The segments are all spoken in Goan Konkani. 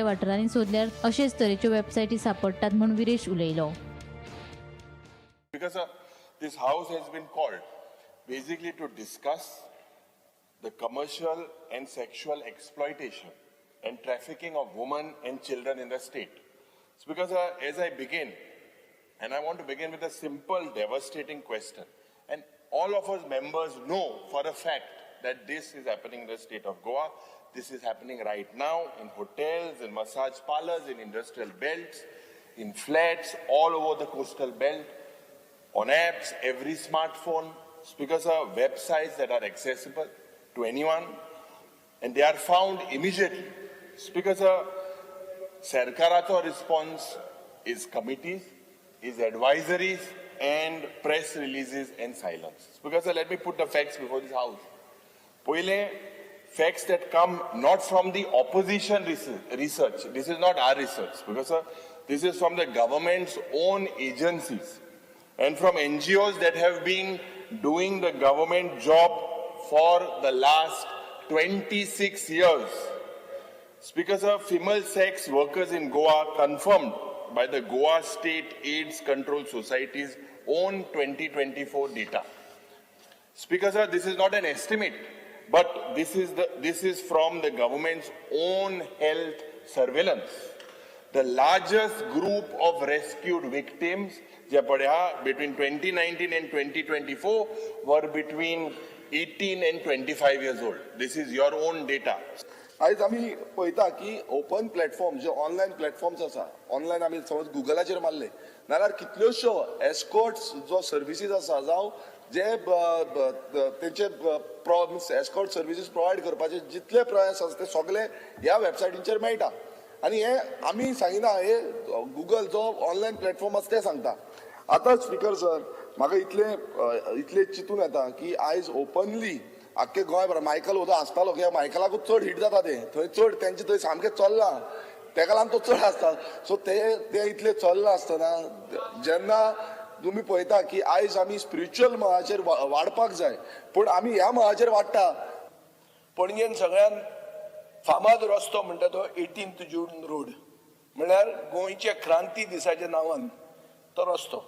वाठारांनी सोदल्यार अशेच तरेच्यो वेबसायटी सापडटात म्हूण विरेश उलयलो. Because this house has been called basically to discuss the commercial and sexual exploitation and trafficking of women and children in the state. It's because as I begin, and I want to begin with a simple, devastating question. And all of us members know for a fact that this is happening in the state of Goa. This is happening right now in hotels, in massage parlors, in industrial belts, in flats, all over the coastal belt, on apps, every smartphone. Speakers are websites that are accessible to anyone and they are found immediately. Speakers are Sarkaracho response is committees, is advisories and press releases and silence. Speaker, let me put the facts before this house. Poile, facts that come not from the opposition research. This is not our research, because sir, this is from the government's own agencies and from NGOs that have been doing the government job for the last 26 years. Speaker sir, female sex workers in Goa confirmed by the Goa State AIDS Control Society's own 2024 data. Speaker sir, this is not an estimate, but this is from the government's own health surveillance. The largest group of rescued victims between 2019 and 2024 were between 18 and 25 years old. This is your own data. आयज आमी पळयता की ओपन प्लॅटफॉर्म जे ऑनलायन प्लॅटफॉर्म्स आसा, ऑनलायन आमी समज गुगलाचेर मारले नाल्यार कितल्योश्यो एस्कॉर्ट्स जो सर्विसीस आसा जावं जे तेंचे एस्कॉर्ट सर्विसीस प्रोवायड करपाचे जितले प्रयास आसा ते सगळे ह्या वेबसायटींचेर मेळटा. आनी हे आमी सांगिना, हे गुगल जो ऑनलायन प्लॅटफॉर्म आसा ते सांगता. आतां स्पीकर सर, म्हाका इतलें इतलें चिंतून येता की आयज ओपनली आख्खे गोंयभर मायकल वोदो आसतालो कित्याक मायकलाकूच चड हिट जाता ते थंय चड तेंचे थंय सामकें चल्लां तेका लागून तो चड आसता. सो ते ते इतलें चल्लां आसतना जेन्ना तुमी पळयता की आयज आमी स्पिरिच्युअल मळाचेर वाडपाक जाय, पूण आमी ह्या मळाचेर वाडटा. पणजेन सगळ्यान फामाद रस्तो म्हणटा तो 18 जून रोड, म्हणल्यार गोंयच्या क्रांती दिसाच्या नांवान तो रस्तो.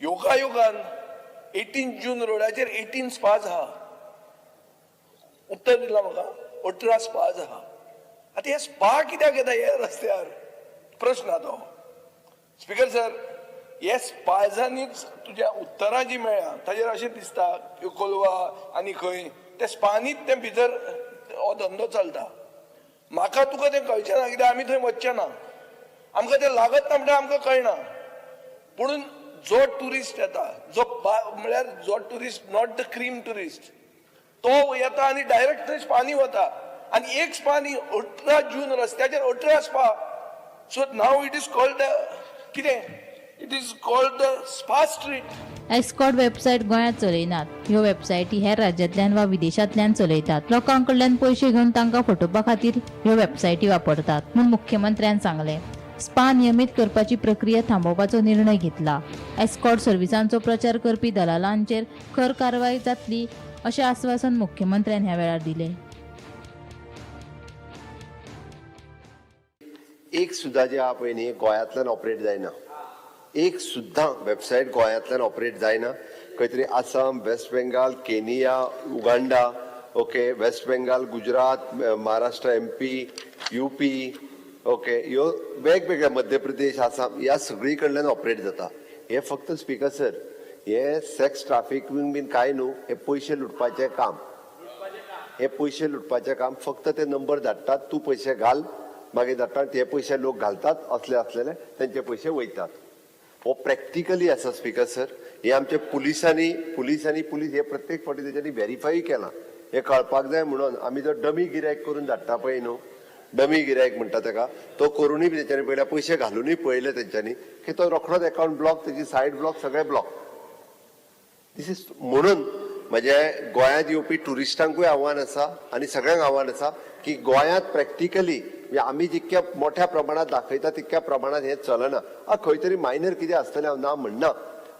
योगायोगान 18 जून रोडाचेर 18 स्पाज आहा. उत्तर दिलां म्हाका, 18 स्पाज आहा. आतां हे स्पा कित्याक येता हे रस्त्यार, प्रश्न आहा तो. स्पीकर सर, हे स्पाजांनीच तुज्या उत्तरां जी मेळ्ळ्या ताजेर अशें दिसता कोलवा आनी खंय ते स्पानीच तें भितर हो धंदो चलता. म्हाका तुका तें कळचें ना कित्याक आमी थंय वचचें ना, आमकां तें लागत ना म्हणल्यार आमकां कळना. पुणून जो ट्युरिस्ट येता, जो म्हळ्यार जो tourist not the cream tourist, तो येता आनी डायरेक्ट थंय स्पानी वता. आनी एक स्पानी 18 जून रस्त्याचेर 18 spa. So now it is called कितें, it is called the spa street. Escort website गोंयांत चलयनात. ह्यो वेबसायटी हेर राज्यांतल्यान वा विदेशांतल्यान चलयतात. लोकां कडल्यान पयशे घेवन तांकां फटोवपा खातीर ह्यो वेबसायटी वापरतात म्हूण मुख्यमंत्र्यान सांगलें. स्पा नियमीत करपाची प्रक्रिया थांबोवपाचो निर्णय घेतला. एस्कॉर्ट सर्विसांचो प्रचार करपी दलालांचेर खर कारवाय जातली अशें आस्वासन मुख्यमंत्र्यान ह्या वेळार दिलें. एक सुद्दां जे आहा पळय न्ही गोंयांतल्यान ऑपरेट जायना, एक सुद्दां वेबसायट गोंयांतल्यान ऑपरेट जायना. खंय तरी Assam, West Bengal, Kenya, Uganda, okay, West Bengal, Gujarat, Maharashtra, MP, UP, okay, ह्यो वेगवेगळ्या मध्य प्रदेश, आसाम ह्या सगळी कडल्यान ऑपरेट जाता. हे फक्त स्पीकर सर, हे सेक्स ट्राफिकींग बीन कांय न्हू, हे पयशे लुटपाचें काम. हे पयशे लुटपाचें काम. फक्त ते नंबर धाडटात, तूं पयशे घाल, मागीर धाडटात ते पयशे लोक घालतात, असले असलेले तेंचे पयशे वयतात. हो प्रॅक्टिकली आसा स्पीकर सर. हे आमचे पुलिसांनी पुलिसांनी पुलीस हे प्रत्येक फावटी तेच्यांनी व्हेरीफाय केलां. हे कळपाक जाय म्हणून आमी जो डमी गिरायक करून धाडटा पळय न्हू, डमी गिरायक म्हणटा तेका, तो करुनूय बी तेंच्यांनी पळयल्या, पयशे घालुनूय पळयले तेंच्यांनी की तो रोखडोच एकावंट ब्लॉक, तेजी सायट ब्लॉक, सगळें ब्लॉक. This is म्हणून म्हजे गोंयांत येवपी ट्युरिस्टांकूय आव्हान आसा आनी सगळ्यांक आव्हान आसा की गोंयांत प्रॅक्टिकली आमी जितक्या मोठ्या प्रमाणात दाखयता तितक्या प्रमाणात हें चलना. खंय तरी मायनर कितें आसतलें हांव ना म्हणना,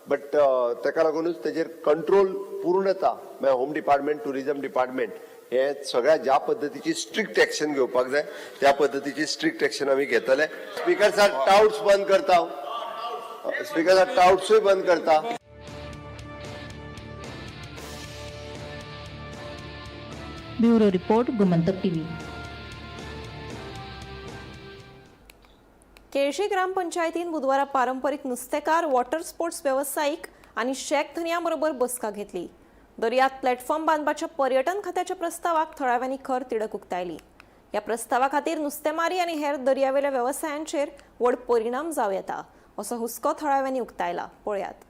बट तेका लागूनच तेजेर कंट्रोल पूर्णता म्हळ्यार होम डिपार्टमेंट, ट्युरिजम डिपार्टमेंट हे सगळ्या ज्या पद्दतीची स्ट्रिक्ट एक्शन घेवपाक जाय त्या पद्दतीची स्ट्रिक्ट एक्शन आमी घेतले. स्पीकर सर, टाउट्स बंद करता. स्पीकर सर, टाउट्सूय बंद करता. Bureau report, Gomantak TV. Quelossim ग्रामपंचायतीन बुधवारा पारंपरिक नुस्तेकार, वॉटर स्पोर्ट्स वेवसायीक आनी शॅक धनयां बरोबर बसका घेतली. दर्यात प्लॅटफॉर्म बांदपाच्या पर्यटन खात्याच्या प्रस्तावाक थळाव्यांनी खर तिडक उक्तायली. ह्या प्रस्तावा खातीर नुस्तेमारी आनी हेर दर्यावेल्या वेवसायांचेर व्हड परिणाम जावं येता असो हुस्को थळाव्यांनी उक्तायला. पळयात.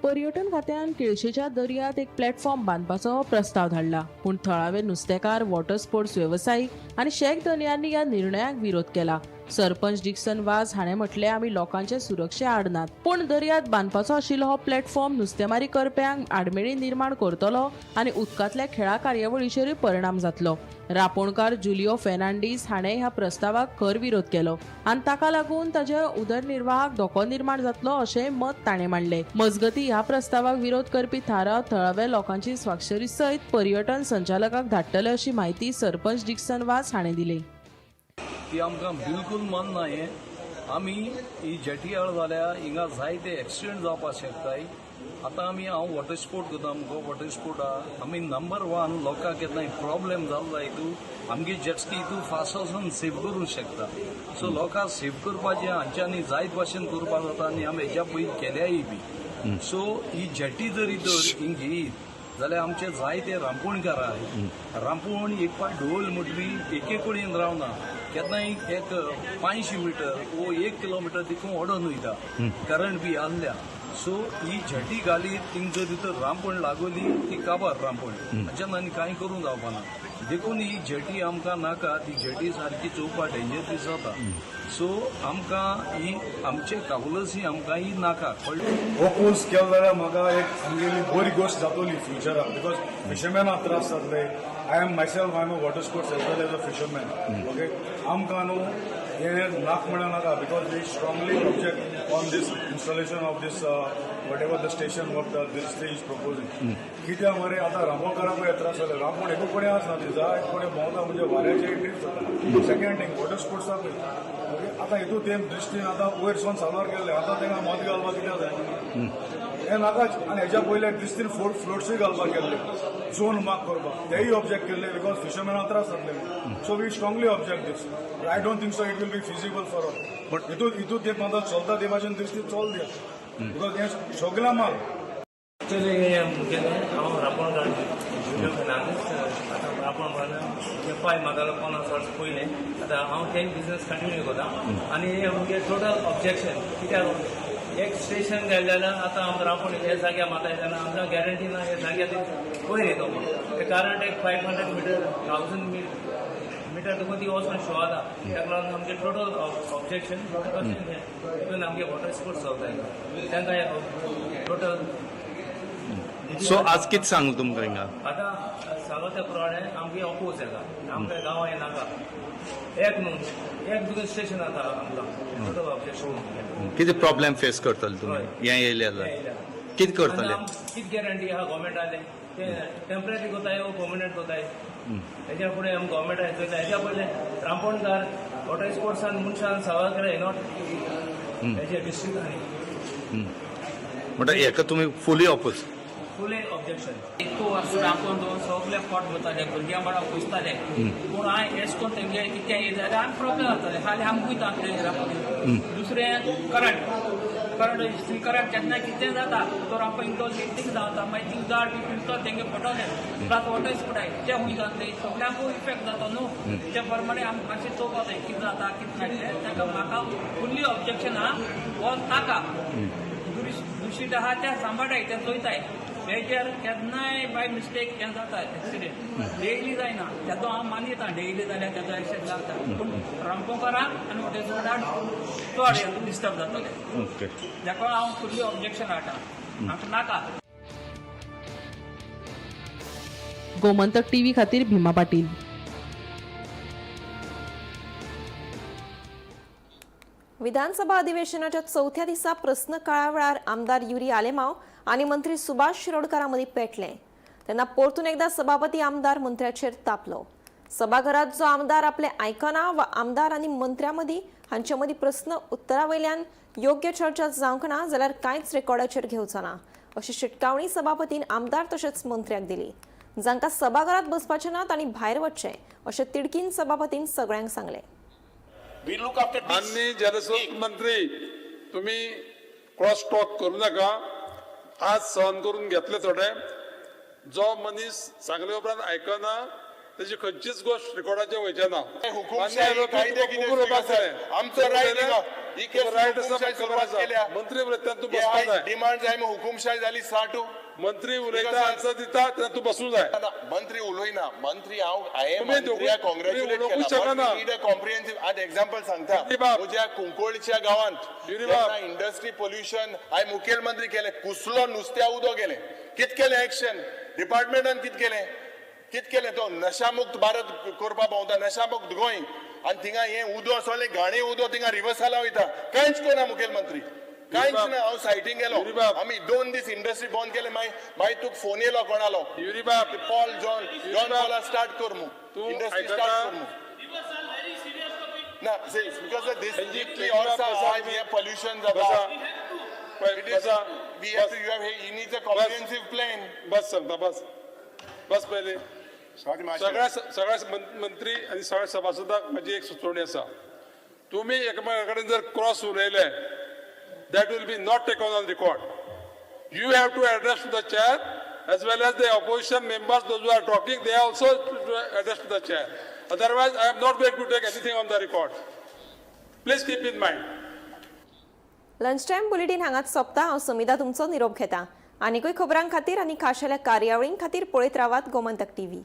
पर्यटन खात्यान केळशेच्या दर्यांत एक प्लॅटफॉर्म बांदपाचो प्रस्ताव धाडला, पूण थळावे नुस्तेकार, वॉटर स्पोर्ट्स वेवसायीक आनी शॅक धनयांनी ह्या निर्णयाक विरोध केला. सरपंच डिक्सन वाज हाणें म्हटलें, आमी लोकांचे सुरक्षे आड नात, पूण दर्यांत बांदपाचो आशिल्लो हो प्लॅटफॉर्म नुस्तेमारी करप्यांक आडमेळी निर्माण करतलो आनी उदकांतल्या खेळा कार्यावळीचेरूय परिणाम जातलो. रापोणकार जुलियो फेर्नांडीस हाणें ह्या प्रस्तावाक खर विरोध केलो आनी ताका लागून ताच्या उदरनिर्वाहाक धोको निर्माण जातलो अशें मत ताणें मांडलें. मजगतीं, ह्या प्रस्तावाक विरोध करपी थाराव थळाव्या लोकांची स्वाक्षरी सयत पर्यटन संचालकाक धाडटले अशी म्हायती सरपंच डिक्सन वाज हाणें दिली. ती आमकां बिलकुल मानना. हें आमी ही जेटी आळ जाल्यार हिंगा जायते एक्सिडंट जावपाक शकताय. आतां आमी हांव वॉटर स्पोर्ट करता मुगो, वॉटर स्पोर्ट आहा. आमी नंबर वन लोकांक केन्नाय प्रॉब्लेम जालो जाय हितू आमगे जेटस्की हितू फास्ट वचून सेव करूंक शकता. सो लोकांक सेव करपाचें हांच्यांनी जायत भाशेन करपाक जाता आनी आमी हेज्या पयलीं केल्याय बी. सो ही जेटी जरी तर हिंग घेयत जाल्यार आमचे जायते रांपोणकार आहाय. रांपोण एक पाट ढोल म्हटली एके कडेन रावना, केन्नाय एक 500 मिटर वो 1 किलोमिटर देखून ओडोन वयता करंट बी आहल्या. सो ही झटी घाली थिंग जर तर रांपण लागोली ती काबार रांपण, हाच्यान आनी कांय करूंक जावपाना. देखून ही झटी आमकां नाका. ती झटी सारकी चोवपा डेंजर ती जाता. सो आमकां ही आमचे कावलसी आमकां ही नाका. हो कोर्स केलो जाल्यार म्हाका एक आमगेली बरी गोश्ट जातली फ्युचराक, because फिशरमॅनाक त्रास जातले. I am myself, I am a water sports as well as a fisherman. Okay, आमकां न्हू हें नाक म्हणा नाका, because we strongly object on this installation of this whatever the station what the this is proposing. कित्याक मरे आतां रांपोणकारांकूय त्रास जाले. रांपोण एकूच कडेन आसना, ती जाय कडेन भोंवता, म्हणजे वाऱ्याचेर ड्रिफ्ट जाता. सेकंड थींग, वॉटर स्पोर्ट्साकूय. ओके, आतां हितून ते दृश्टीन आतां वयर सावन साल्वार केल्ले, आतां तांकां मत घालपाक कित्याक जाय हें नाकाच. आनी हेज्या पयले दृश्टीन फ्लोट्सूय घालपाक केल्ले झोन मार्क करपाक, तेय ऑब्जेक्ट केल्ले because फिशरमॅनाक त्रास जातले. So we strongly object this. I don't think so it will be feasible for all. But हितून हितून ते म्हाका चलता ते भाशेन दृश्टीन चल दिया, because हें सगळ्या माल. एक्चुअली मुगेलें हांव रांपोणकार जुलियो फेर्नांडीस. आतां रांपोण म्हळ्यार पांय म्हाका 50 वर्स पयलें. आतां हांव ते बिजनस कंटिन्यू करता आनी मुगे टोटल ऑब्जेक्शन कित्याक एक स्टेशन घालें जाल्यार आतां आमकां रांपोण हे जाग्यार मारता जाल्यार आमकां गॅरंटी ना हे जाग्यार वयर येतो म्हूण. ते कारण एक 500 मिटर 1000 मिटर तुका ती वचोन शो जाता. ताका लागून आमचें टोटल ऑब्जेक्शन तितून आमगे वॉटर स्पोर्ट्स चलता तांकां टोटल. सो आज कितें सांगलें तुमकां हिंगा? आतां सांगो त्या प्रमाणे आमगे अपोज जाता. आमकां गांवां हें नाका. एक न्हू एक तुका स्टेशन जाता आमकां टोटल ऑब्जेक्शन. कितें प्रॉब्लेम फेस करतले तुमी हें येयलें जाल्यार कितें करतले? कितें गॅरंटी आहा गव्हर्मेंटाले ते टेंपररी कोताय वो पर्मनंट कोताय? हेज्या फुडें आमी गव्हर्मेंटा चोयता. हेज्या पयलें रांपोणकार वॉटर स्पोर्ट्सान मनशान सवाल केले not हेजे डिस्ट्रिक्टांनी. म्हणटा हेका तुमी फुली अपोज? Fully objection. इतको वर्स रांपोण दवरून सगळे पोट भरताले, भुरग्यां बाळां पोसताले, पूण हांवें एश कोन्न तेंगे कितें येयलें जाल्यार आमकां प्रॉब्लेम जाताले. खाली आमकां वयता रांपोण. दुसरें करंट करंट करंट केन्ना कितें जाता तो रांपोण इतलो लिफ्टींग जाता, मागीर ती उदार बी पिवता तेंगे पडटलें. प्लस वॉटर स्पोर्टाय ते खूंय जातले सगळ्यांकूय इफेक्ट जाता न्हू. त्या प्रमाणे आमकां मातशें चोवपा जाय कितें जाता कितें मेळटलें. ताका म्हाका फुल्ली ऑब्जेक्शन आहा हो नाका. दुशीत आहा त्या सांबाळटाय ते चोयताय. हेजेर केन्नाय बाय मिस्टेक हें जाता एक्सिडेंट डेली जायना तेजो हांव मानयता. डेली जाल्यार तेजो एक्सिडेंट जाता, पूण रांपोणकारांक आनी वॉटर स्पोर्टाक चड डिस्टर्ब जातले. ताका हांव फुल्ली ऑब्जेक्शन हाडटा, आमकां नाका. गोमंतक टीव्ही खातीर भीमा पाटील. विधानसभा अधिवेशनाच्या चवथ्या दिसा प्रस्न काळा वेळार आमदार युरी आलेमाव आनी मंत्री सुभाष शिरोडकारा मदीं पेटलें. तेन्ना परतून एकदा सभापती आमदार मंत्र्याचेर तापलो. सभाघरात जो आमदार आपले आयकना वा आमदार आनी मंत्र्यां मदीं हांचे मदीं प्रस्न उत्तरा वयल्यान योग्य चर्चा जावंक ना जाल्यार कांयच रेकॉर्डाचेर घेवचो ना अशी शिटकावणी सभापतीन आमदार तशेंच मंत्र्याक दिली. जांकां सभाघरात बसपाचें ना तांणी भायर वचचें अशें तिडकीन सभापतीन सगळ्यांक सांगलें. We look after माननीय जलस्रोत मंत्री, तुम्ही क्रॉस टॉक करू नका. आज सहन करून घेतले थोडे. जो मनीस सांगले उपरांत आयकना तेजी खंयचीच गोश्ट रिकॉर्डाचेर वयचे ना. हुकुमशाही कायदे कितें आमचो रायट ही केस रायट आसा, हुकुमशाही खबर सुरवात आसा. केल्या. मंत्री उलयता तूं बसपाक जाय. डिमांड जाय मग हुकुमशाही जाली 60. मंत्री उलयता, आन्सर दिता तेन्ना तूं बसूंक जाय. मंत्री उलयना. मंत्री हांव हांवें तुमी मंत्र्याक दोगूय कॉंग्रॅच्युलेट उलोवंकूच शकना. केला. कॉम्प्रिहेन्सिव्ह आज एक्झाम्पल सांगता. युरी बाब. म्हज्या कुंकळच्या गांवांत युरी बाब. जेन्ना इंडस्ट्री पोल्युशन हांवें मुखेलमंत्री केलें, कुसलो नुस्त्या उदक गेलें, कित केलें एक्शन डिपार्टमेंटान, कित केलें, कित केलें? तो नशामुक्त भारत करपा भोंवता, नशामुक्त गोंय, आनी थिंगा हें उदक सगळें घाणे उदक थिंगा रिवर्साला वयता. कांयच कोना मुखेलमंत्री, कांयच बाब. ना. हांव सायटींग गेलो, युरी बाब. आमी 2 दीस इंडस्ट्री बंद केले. मागीर मागीर तुका फोन येयलो कोणालो, युरी बाब. पॉल जॉन जॉन बाब. पॉला स्टार्ट कर मू, तूं इंडस्ट्री आयकता? स्टार्ट कर मू ना. Because दीस तेंची इतली बाब वर्सां बसा आज तुमी. हें पोल्युशन बसा. जाता. पळय, बसा. We have to you have he needs a comprehensive plan. बस सांगता, बस बस. पयलीं सगळ्या सगळ्या मंत्री आनी सगळ्या सभासदांक म्हजी एक सुचोवणी आसा. तुमी एकामेका कडेन जर क्रॉस उलयले, that will be not taken on record. You have to address to the chair as well as the opposition members, those who are talking, they also to address to the chair. Otherwise, I am not going to take anything on the record. Please keep in mind. Lunch time bulletin हांगाच सोंपता. हांव समिता तुमचो निरोप घेता. आनिकूय खबरां खातीर आनी खाशेल्या कार्यावळीं खातीर पळयत रावात गोमंतक टीव्ही.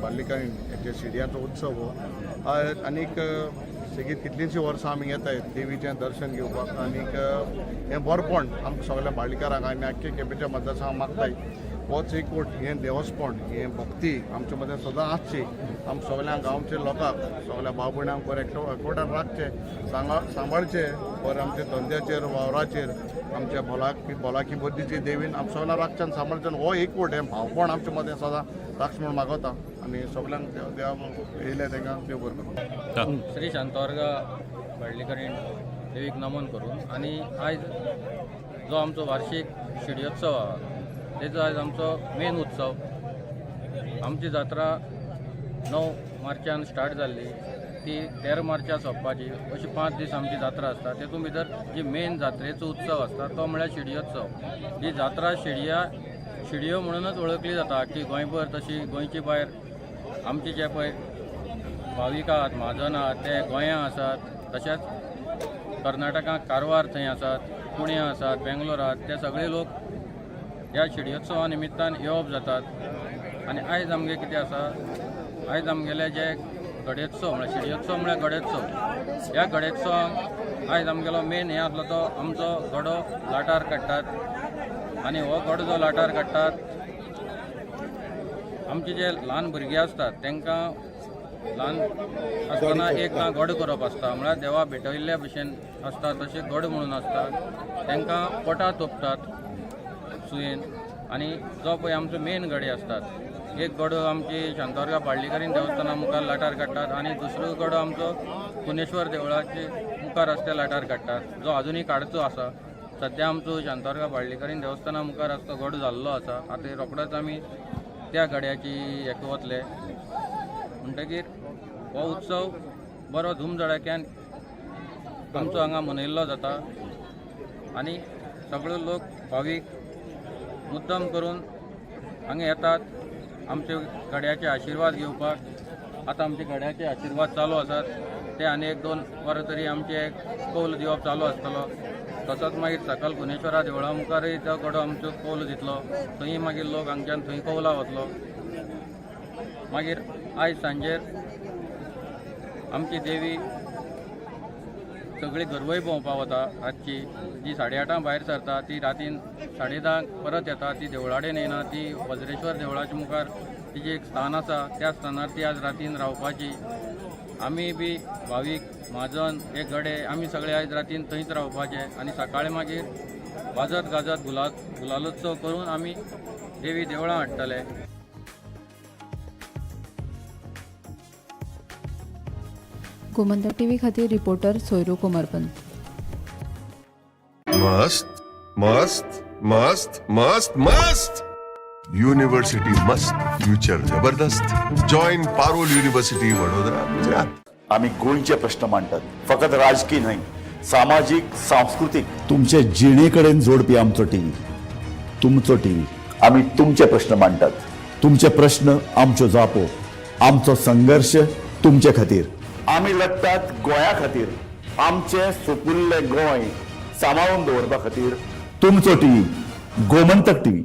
बाल्लिकायण जे शिड्याचो उत्सव हो आनीक सेगीत कितलींशीं वर्सां आमी येताय देवीचें दर्शन घेवपाक. आनीक हें बरपण आमकां सगळ्या बाळ्ळीकारांक आनी आख्खे केपेंच्या मतदारसंघाक मागताय, होच एकवट, हें देवस्पण, हें भक्ती आमचे मदें सदां आसची. आम सगळ्या गांवच्या लोकांक, सगळ्या भाव भयणांक बरें एकवटान राखचें, सांबाळचें बरें, आमच्या धंद्याचेर, वावराचेर, आमच्या भलाकी बुद्धीची देवीन आम सगळ्यांक राखचें आनी सांबाळचें. हो एकवट, हें भावपण आमचे मदें सदां राखचें म्हूण मागता आनी सगळ्यांक देवा येयले तांकां देव बरें करूं. श्री शांतादुर्गा बाळ्ळीकरीण देवीक नमन करून आनी आयज जो आमचो वार्षीक शिडयोत्सव आहा तेजो आयज आमचो मेन उत्सव. आमची जात्रा 9 मार्चान स्टार्ट जाल्ली, ती 13 मार्चा सोंपपाची. अशी 5 दीस आमची जात्रा आसता. तेतून भितर जी मेन जात्रेचो उत्सव आसता तो म्हळ्यार शिडयोत्सव. ही जात्रा शिडयो म्हणूनच वळखली जाता आख्खी गोंयभर. तशी गोंयची भायर आमचे जे पळय भावीक आहात, म्हाजन आहात, ते गोंयां आसात, तशेंच कर्नाटकांत कारवार थंय आसात, पुण्या आसात, बेंगलोर आहात, ते सगळे लोक ह्या शिडयोत्सवा निमित्तान येवप जातात. आनी आयज आमगे कितें आसा, आयज आमगेले जे गडेत्सव म्हळ्यार शिडयोत्सव म्हळ्यार गडेत्सव, ह्या गडेत्सवाक आयज आमगेलो मेन हें आसलो तो आमचो गडो लाटार काडटात. आनी हो गडो जो लाटार काडटात, आमचे जे ल्हान भुरगे आसतात तांकां ल्हान आसतना एक गडो करप आसता, म्हळ्यार देवा भेटयल्ल्या भशेन आसता, तशें गड म्हणून आसता, तांकां पटा तोपतात सुयेन. आनी जो पळय आमचो मेन गडे आसतात, एक गडो आमची शांतादुर्गा पाडलीकारीन देवस्थाना मुखार लाटार काडटात आनी दुसरो गडो आमचो पुनेश्वर देवळाचे मुखार आसता त्या लाटार काडटात, जो आजुनूय काडचो आसा. सद्या आमचो शांतादुर्गा पाडलीकारीन देवस्थाना मुखार आसता गडो जाल्लो आसा. आतां रोखडोच आमी त्या गड्याची हेका वतले. म्हणटकीर हो उत्सव बरो धुमधडाक्यान आमचो हांगा मनयल्लो जाता आनी सगळे लोक भावीक मुद्दम करून हांगा येतात आमचे गड्याचे आशिर्वाद घेवपाक. आतां आमचे गड्याचे आशिर्वाद चालू आसात, ते आनी 1-2 वरां तरी आमचे कौल दिवप चालू आसतलो. तसोच मागीर सकल गुनेश्वरा देवळा मुखारय तो गडो आमचो कौल दितलो, थंय मागीर लोक हांगच्यान थंय कौला वतलो. मागीर आयज सांजेर आमची देवी सगळी गरवय भोंवपाक वता रातची, जी 8:30 भायर सरता ती रातीन 10:30 परत येता. ती देवळाडेन येना, ती वज्रेश्वर देवळाच्या मुखार तिजें एक स्थान आसा, त्या स्थानार ती आज रातीन रावपाची. आमी बी भावीक म्हाजन हे गडे आमी सगळे आयज रातीन थंयच रावपाचे आनी सकाळी मागीर वाजत गाजत गुलालोत्सव करून आमी देवी देवळां हाडटले. गोमंतक टीव्ही खातीर रिपोर्टर सोयरू कोमरपंत. मस्त मस्त मस्त मस्त मस्त युनिव्हर्सिटी मस्त, फ्युचर जबरदस्त. Join Parul university, Vadodara, Gujarat. आमी गोंयचे प्रश्न मांडटात, फकत राजकी न्हय, सामाजीक, सांस्कृतीक, तुमचे जिणे कडेन जोडपी आमचो टीव्ही, तुमचो टीव्ही. आमी तुमचे प्रश्न मांडटात, तुमचे प्रश्न आमच्यो जापो, आमचो संघर्श तुमचे खातीर. आमी लढटात गोंया खातीर, आमचें सुपुल्लें गोंय सांबाळून दवरपा खातीर. तुमचो टीव्ही, गोमंतक टीव्ही.